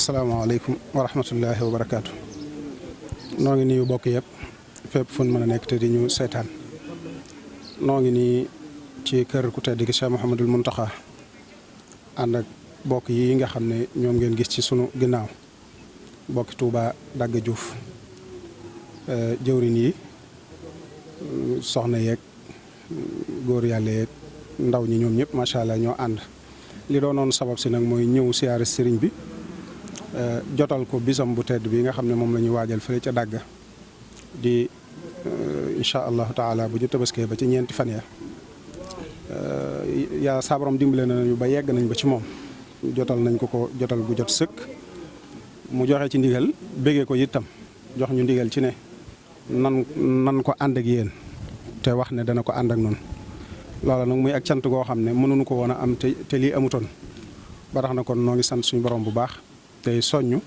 asalaamaaleykum wa rahmatullahi wa barakaatu. noo ngi nuyu bokk yëpp fépp fu mën a nekk te di ñu seetaan noo ngi nii ci kër ku tedd gi Cheikh Mouhamadul Mountakha ànd ak bokk yi nga xam ne ñoom ngeen gis ci sunu ginnaaw bokki Touba Dagga Diouf jëwriñ yi soxna yeeg góor yàlla yeeg ndaw ñi ñoom ñëpp macha allah ñoo ànd li doonoon sabab si nag mooy ñëw siyaare sëriñ bi jotal ko bisam bu tedd bi nga xam ne moom la ñuy waajal fële ca Dagga di incha allahu taala bu ñu tabaskee ba ci ñeenti fan ya yaa saabaram dimbale nañu ba yegg nañ ba ci moom jotal nañ ko jotal gu jot sëkk mu joxe ci ndigal béggee ko itam jox ñu ndigal ci ne nan ko ànd ak yéen te wax ne dana ko ànd ak noonu loola nag muy ak cant goo xam ne mënuñu ko woon a am te lii amutoon ba tax na kon noo ngi sant suñu borom bu baax tey soññu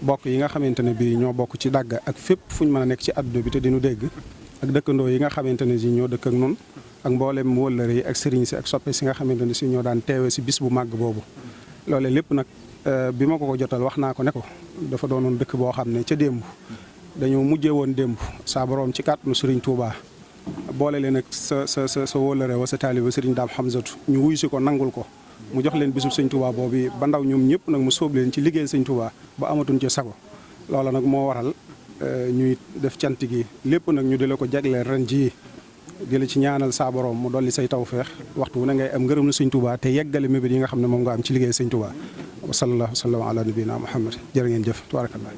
bokk yi nga xamante ne bii ñoo bokk ci Dagga ak fépp fu ñu mën a nekk ci àdduna bi te dinu dégg ak dëkkandoo yi nga xamante ne si ñoo dëkk ak nun ak mboolem wëllëre yi ak sëriñ si ak soppe si nga xamante ne si ñoo daan teewe si bis bu màgg boobu loole lépp nag bi ma ko jotal wax naa ko ne ko dafa doonoon dëkk boo xam ne ca démb dañoo mujjee woon démb saa borom ci kàttanu sëriñ Touba boole leen ak sa wóllëre wa sa taaliba sëriñ Daam Hamzatu ñu wuy si ko nangul ko mu jox leen bisub sëñ Touba boobu ba ndaw ñoom ñëpp nag mu sóob leen ci liggéey sëñ Touba ba amatuñ ci sago loola nag moo waral ñuy def cant gi lépp nag ñu di la ko jagleel ren jii di la ci ñaanal saa borom mu dolli say tawfeex waxtu wu ne ngay am ngërëm la sëñ Touba te yeggale mébét yi nga xam ne moom nga am ci liggéey sëñ Touba wa sallallahu sallam ala nabina Muhammad jërë ngeen jëf tabarakallah